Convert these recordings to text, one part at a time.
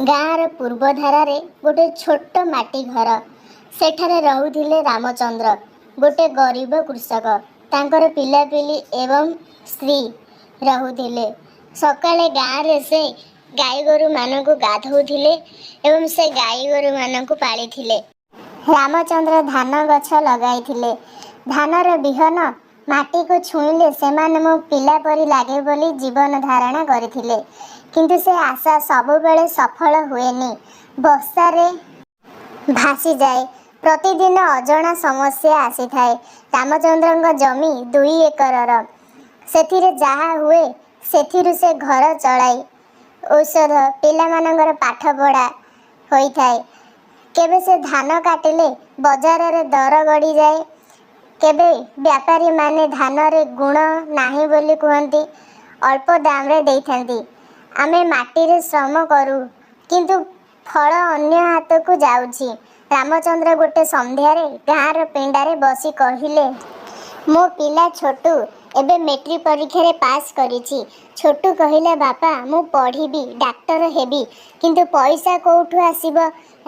ଗାଁର ପୂର୍ବଧାରରେ ଗୋଟେ ଛୋଟ ମାଟି ଘର। ସେଠାରେ ରହୁଥିଲେ ରାମଚନ୍ଦ୍ର, ଗୋଟେ ଗରିବ କୃଷକ। ତାଙ୍କର ପିଲାପିଲି ଏବଂ ସ୍ତ୍ରୀ ରହୁଥିଲେ। ସକାଳେ ଗାଁରେ ସେ ଗାଈଗୋରୁମାନଙ୍କୁ ଗାଧୋଉଥିଲେ ଏବଂ ସେ ଗାଈଗୋରୁମାନଙ୍କୁ ପାଳିଥିଲେ। ରାମଚନ୍ଦ୍ର ଧାନ ଗଛ ଲଗାଇଥିଲେ। ଧାନର ବିହନ ମାଟିକୁ ଛୁଇଁଲେ ସେମାନେ ମୋ ପିଲା ପରି ଲାଗେ ବୋଲି ଜୀବନ ଧାରଣା କରିଥିଲେ। କିନ୍ତୁ ସେ ଆଶା ସବୁବେଳେ ସଫଳ ହୁଏନି। ବର୍ଷାରେ ଭାସିଯାଏ। ପ୍ରତିଦିନ ଅଜଣା ସମସ୍ୟା ଆସିଥାଏ। ରାମଚନ୍ଦ୍ରଙ୍କ ଜମି 2 ଏକରର। ସେଥିରେ ଯାହା ହୁଏ, ସେଥିରୁ ସେ ଘର ଚଳାଇ, ଔଷଧ, ପିଲାମାନଙ୍କର ପାଠପଢ଼ା ହୋଇଥାଏ। କେବେ ସେ ଧାନ କାଟିଲେ ବଜାରରେ ଦର ଗଡ଼ିଯାଏ। କେବେ ବ୍ୟାପାରୀମାନେ ଧାନରେ ଗୁଣ ନାହିଁ ବୋଲି କୁହନ୍ତି, ଅଳ୍ପ ଦାମରେ ଦେଇଥାନ୍ତି। ଆମେ ମାଟିରେ ଶ୍ରମ କରୁ, କିନ୍ତୁ ଫଳ ଅନ୍ୟ ହାତକୁ ଯାଉଛି। ରାମଚନ୍ଦ୍ର ଗୋଟେ ସନ୍ଧ୍ୟାରେ ଗାଁର ପିଣ୍ଡାରେ ବସି କହିଲେ, ମୋ ପିଲା ଛୋଟୁ ଏବେ ମେଟ୍ରିକ ପରୀକ୍ଷାରେ ପାସ୍ କରିଛି। ଛୋଟୁ କହିଲା, ବାପା, ମୁଁ ପଢ଼ିବି, ଡାକ୍ତର ହେବି, କିନ୍ତୁ ପଇସା କୋଉଠୁ ଆସିବ?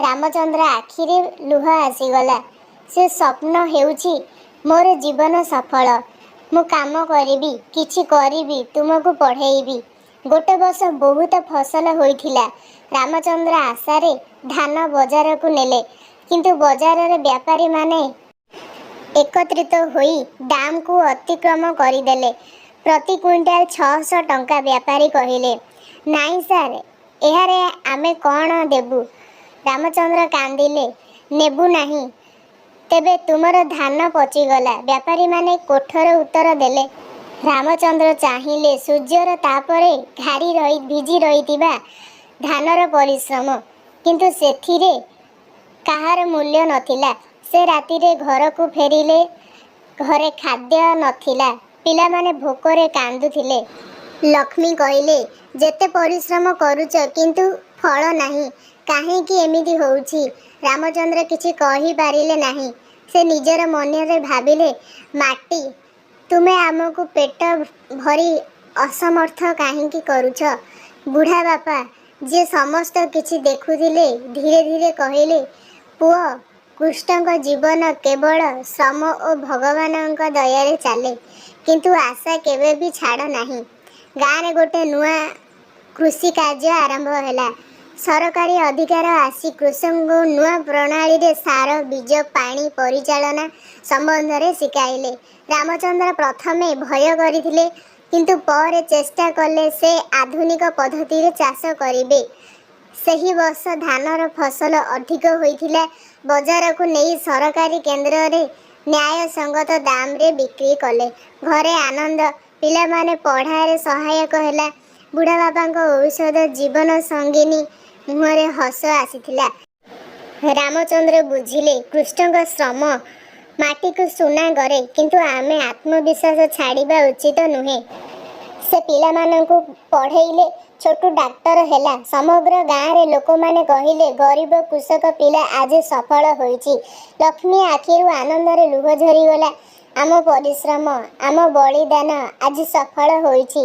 ରାମଚନ୍ଦ୍ର ଆଖିରେ ଲୁହ ଆସିଗଲା। ସେ ସ୍ୱପ୍ନ ହେଉଛି ମୋର ଜୀବନ ସଫଳ। ମୁଁ କାମ କରିବି, କିଛି କରିବି, ତୁମକୁ ପଢ଼େଇବି। ଗୋଟେ ବର୍ଷ ବହୁତ ଫସଲ ହୋଇଥିଲା। ରାମଚନ୍ଦ୍ର ଆଶାରେ ଧାନ ବଜାରକୁ ନେଲେ। କିନ୍ତୁ ବଜାରରେ ବ୍ୟାପାରୀମାନେ ଏକତ୍ରିତ ହୋଇ ଦାମକୁ ଅତିକ୍ରମ କରିଦେଲେ। ପ୍ରତି କୁଇଣ୍ଟାଲ 600 ଟଙ୍କା। ବ୍ୟାପାରୀ କହିଲେ, ନାଇଁ ସାର୍, ଏହାରେ ଆମେ କ'ଣ ଦେବୁ? ରାମଚନ୍ଦ୍ର କାନ୍ଦିଲେ, ନେବୁ ନାହିଁ? ତେବେ ତୁମର ଧାନ ପଚିଗଲା। ବ୍ୟାପାରୀମାନେ କଠୋର ଉତ୍ତର ଦେଲେ। ରାମଚନ୍ଦ୍ର ଚାହିଁଲେ ସୂର୍ଯ୍ୟର ତାପରେ ଘାରି ରହି ଭିଜି ରହିଥିବା ଧାନର ପରିଶ୍ରମ। କିନ୍ତୁ ସେଥିରେ କାହାର ମୂଲ୍ୟ ନଥିଲା। ସେ ରାତିରେ ଘରକୁ ଫେରିଲେ। ଘରେ ଖାଦ୍ୟ ନଥିଲା। ପିଲାମାନେ ଭୋକରେ କାନ୍ଦୁଥିଲେ। ଲକ୍ଷ୍ମୀ କହିଲେ, ଯେତେ ପରିଶ୍ରମ କରୁଛ, କିନ୍ତୁ ଫଳ ନାହିଁ। କାହିଁକି ଏମିତି ହେଉଛି? ରାମଚନ୍ଦ୍ର କିଛି କହିପାରିଲେ ନାହିଁ। ସେ ନିଜର ମନରେ ଭାବିଲେ, ମାଟି, ତୁମେ ଆମକୁ ପେଟ ଭରି ଅସମର୍ଥ କାହିଁକି କରୁଛ? ବୁଢ଼ା ବାପା, ଯିଏ ସମସ୍ତ କିଛି ଦେଖୁଥିଲେ, ଧୀରେ ଧୀରେ କହିଲେ, ପୁଅ, କୃଷକଙ୍କ ଜୀବନ କେବଳ ଶ୍ରମ ଓ ଭଗବାନଙ୍କ ଦୟାରେ ଚାଲେ। କିନ୍ତୁ ଆଶା କେବେ ବି ଛାଡ଼ ନାହିଁ। ଗାଁରେ ଗୋଟେ ନୂଆ କୃଷି କାର୍ଯ୍ୟ ଆରମ୍ଭ ହେଲା। ସରକାରୀ ଅଧିକାର ଆସି କୃଷକଙ୍କୁ ନୂଆ ପ୍ରଣାଳୀରେ ସାର, ବୀଜ, ପାଣି ପରିଚାଳନା ସମ୍ବନ୍ଧରେ ଶିଖାଇଲେ। ରାମଚନ୍ଦ୍ର ପ୍ରଥମେ ଭୟ କରିଥିଲେ, କିନ୍ତୁ ପରେ ଚେଷ୍ଟା କଲେ ସେ ଆଧୁନିକ ପଦ୍ଧତିରେ ଚାଷ କରିବେ। ସେହି ବର୍ଷ ଧାନର ଫସଲ ଅଧିକ ହୋଇଥିଲା। ବଜାରକୁ ନେଇ ସରକାରୀ କେନ୍ଦ୍ରରେ ନ୍ୟାୟସଙ୍ଗତ ଦାମରେ ବିକ୍ରି କଲେ। ଘରେ ଆନନ୍ଦ, ପିଲାମାନେ ପଢ଼ାରେ ସହାୟକ ହେଲା। ବୁଢ଼ା ବାପାଙ୍କ ଔଷଧ, ଜୀବନ ସଙ୍ଗିନୀ ମୁହଁରେ ହସ ଆସିଥିଲା। ରାମଚନ୍ଦ୍ର ବୁଝିଲେ, କୃଷକଙ୍କ ଶ୍ରମ ମାଟିକୁ ସୁନା କରେ, କିନ୍ତୁ ଆମେ ଆତ୍ମବିଶ୍ୱାସ ଛାଡ଼ିବା ଉଚିତ ନୁହେଁ। ସେ ପିଲାମାନଙ୍କୁ ପଢ଼େଇଲେ। ଛୋଟୁ ଡାକ୍ତର ହେଲା। ସମଗ୍ର ଗାଁରେ ଲୋକମାନେ କହିଲେ, ଗରିବ କୃଷକ ପିଲା ଆଜି ସଫଳ ହୋଇଛି। ଲକ୍ଷ୍ମୀ ଆଖିରୁ ଆନନ୍ଦରେ ଲୁହ ଝରିଗଲା। ଆମ ପରିଶ୍ରମ, ଆମ ବଳିଦାନ ଆଜି ସଫଳ ହୋଇଛି।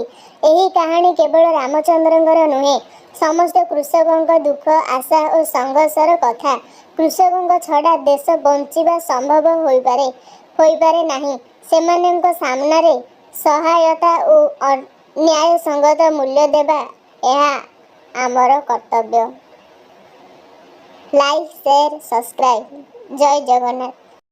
ଏହି କାହାଣୀ କେବଳ ରାମଚନ୍ଦ୍ରଙ୍କର ନୁହେଁ, ସମସ୍ତ କୃଷକଙ୍କ ଦୁଃଖ, ଆଶା ଓ ସଂଘର୍ଷର କଥା। କୃଷକଙ୍କ ଛଡ଼ା ଦେଶ ବଞ୍ଚିବା ସମ୍ଭବ ହୋଇପାରେ ନାହିଁ। ସେମାନଙ୍କ ସାମ୍ନାରେ ସହାୟତା ଓ ନ୍ୟାୟସଙ୍ଗତ ମୂଲ୍ୟ ଦେବା, ଏହା ଆମର କର୍ତ୍ତବ୍ୟ। Like, share, subscribe. ଜୟ ଜଗନ୍ନାଥ।